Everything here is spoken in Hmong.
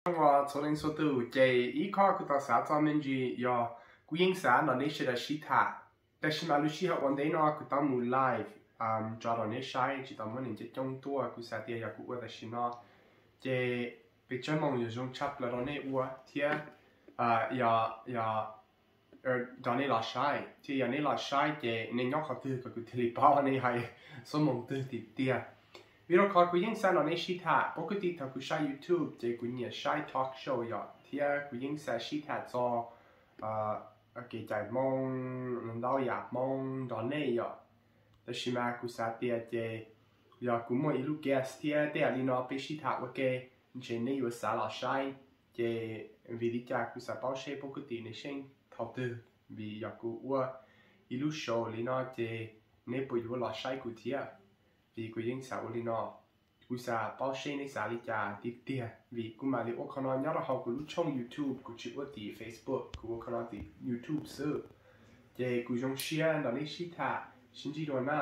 Txhua leej txhua tus, ces ib qho kuv tau xav txog me ntsis yog kuv yeej xav nrog nej sawv daws sib tham, tab sis mas lub sij hawm ua ntej no kuv tau mus live tso rau nej saib, tsis tau muaj neeg coob coob tuaj. Kuv xav tias yog kuv ua tam sim no ces peb tsawg moos yuav zoo tshaj plaws rau nej ua thiab, yog, yog nrog nej los saib thiab. Yog nej los saib ces nej nyob qhov twg kom kuv thiaj li paub nej hais xuab moos twg tiag tiag. Vim rau qhov kuv yeej xav nrog nej sib tham, pab kwv tij, thaum kuv saib YouTube ces kuv nyiam saib talk show yom, thiab kuv yeej xav sib tham txog kev cai Hmoob, ntau yam Hmoob nrog nej yom. Tab sis mas kuv xav tias ces yog kuv muaj ib lub guest thiab tej yam li no peb sib tham ua ke, ntshe nej yuav xav los saib. Ces vim li cas kuv xav paub seb pab kwv tij nej xav thaum twg, vim yog kuv ua ib lub show li no ces nej puas yuav los saib kuv thiab? Vim kuv yeej xav ua li no, kuv xav paub seb nej xav li cas tiag tiag, vim kuv mam li ua qhov no nyob rau hauv kuv lub tshooj YouTube, kuv tsis ua tim Facebook, kuv ua qhov no tim YouTube xwb. Ces kuv zoo siab nrog nej sib tham sib ntsib dua na.